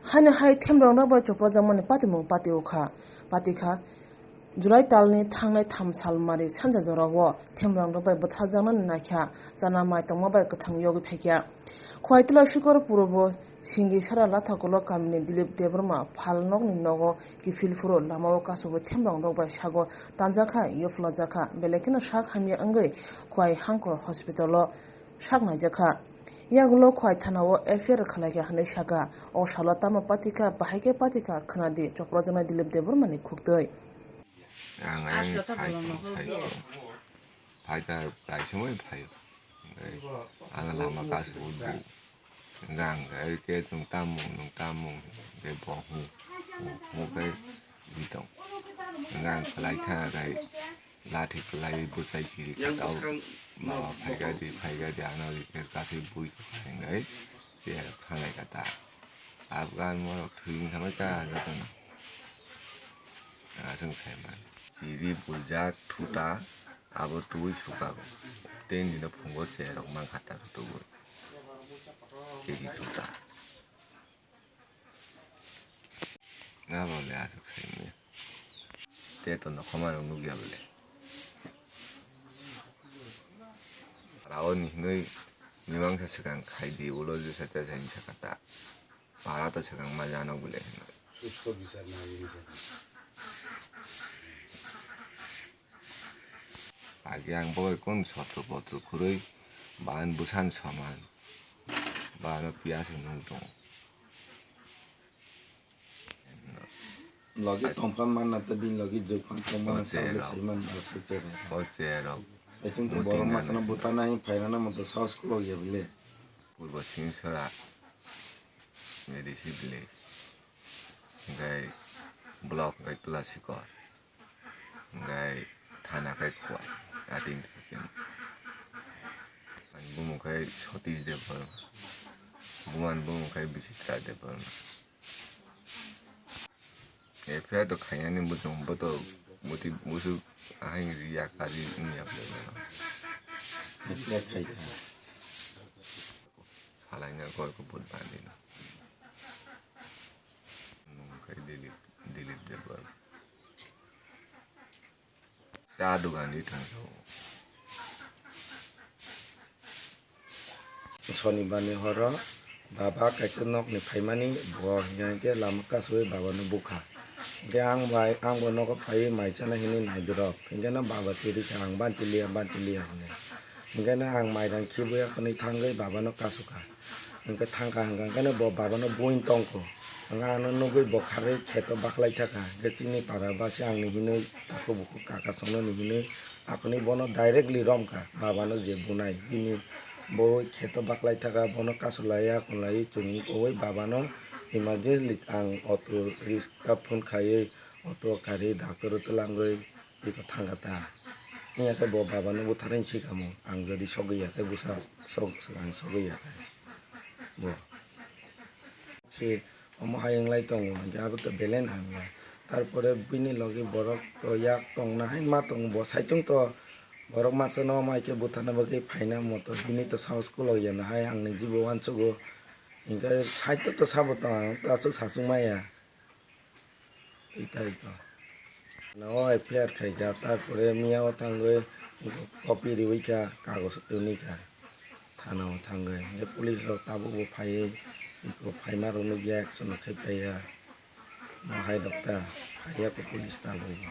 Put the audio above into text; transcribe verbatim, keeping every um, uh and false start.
Haino hai themrok rok bai chopropjakmani patimung pati o kha, pati kha. July talni thangnai tham sal mari sanja jorao themrok rok bai bwtharjaknani naikha chana mai tongma bai kwthang yogwi phaikha. Khwai Tula Sikor Purbo Singi Sara Lathakulo kamini Dilip Debbarma phal nokni nogo kiphil phuru lamao kasobo themrok rok bai sago tanjakha, yophlajakha, belai kheno sak hamya wngwi Khwai Hangkor hospital o sak naijakha. Yagulo Khwai thana o F I R khlaikha hwnwi sakha. O salo tamo patikha, bahai khe patikha khwnadi chopropjaknai Dilip Debbarmani khuktwi. Ang ayang phai tong sai se. Phai ta rai se moi phai. Ang lama kas udu. Ang ai ke tung tamung nung tamung ke bohu. Mo ke bitong. Ang khlai tha gai. Lathi kwlai bwchai chiri kha tao. Baba phaikha di, phaikha di, ano rikhe kasui bui tongkha hinwi chera khanai kha ta. Afghan morok thwi wngkha mai ta jotono. Aswk sai man. Chiri buljak thuta abo twi sukago. Tei nino phungo cherok mankha ta tubui. Chiri thuta. Abo le aswk sai manya. Te to nokhoma rok nukya bole. Rao ni hinwi mimangsa swkang khai di, ulo jesa tesa hinwi sakha ta. Para to swkang ma jano bole hinwi. Susto bichar nai hinwi sakha. Agi ang bo kun sotro potro khurui ban busan soman. Bano piyas hinwi nung tongo. Logi tongpha manna tei bini logi jokpha tongmani O cherok. Sai man ba se cherok. O cherok. Sai chwng to borok masano butanai phairana moto saos kolok ya bile. Purbo Singsora, A D C village. Hingkai block hingkai Tulasikor. Hingkai thana kai Khwai. Ating thaisin. Bumung kai Satish Debbarma. Buman bumung kai Bichitra Debbarma. F I R to khainani bwswng bo to muti musu ahai ri ya kari wngya. F I R khai kha. Salaina gor ko bud bandi no. Nung khai Dilip, Dilip Debbarma. Cha dogan di thang. Sonibar ni horo baba kaisa nok ni phaimani bo hinkhe lama kasui baba no bukha. Hinkhe ang bai, ang bo nogo phaiwi mai chana hinwi naidurok. Hinkhe no baba chirikha ang banchi liya, banchi liya hinwi. Hinkhe no ang mairang khibiya hwnwi thangwi baba no kasukha. Hinkhe thangkha hwnkha, hinkhe no bo baba no buini tongkho. Hinkhe ano nugwi bo kharwi kheto baklai thakha. Hinkhe chini para basi ang ni hinwi takhuk bukhuk kaka songno ni hinwi akoni bono directly romkha. Baba no je bunai bini bo kheto baklai thakha, bono kasulaiya kunlaiwi chwng wi baba no emergency ang auto risk ta phone khaiwi auto kari doctor o twlangwi iko thangkha ta. Wngya khe bo baba no butharwi sikamo ang jodi sogwi ya khe bwsa sok swkang sogwi ya khe bo. Se omo hai wnglai tongo, hinkhe abo to belai hamya. Tarpore bini logi borok to yak tongna hai ma tongo, bo saichung to borok masa no omo hai khe butharna bagwi phaina moto bini to sahos kolok ya na hai ang ni jibo uansugo. Hinkhe side to, to sabo tong ang to aswk sachung maya. Tei tai to. Ano F I R khai kha, tarpore miya o thangwi copy riwi kha, kagoj twnwi kha. Thana o thangwi. Hinkhe police rok tabuk bo phaiwi, iko phaima rok nukya, action no khai paiya. Mo hai rok ta, phaiya kho police tabuk bo.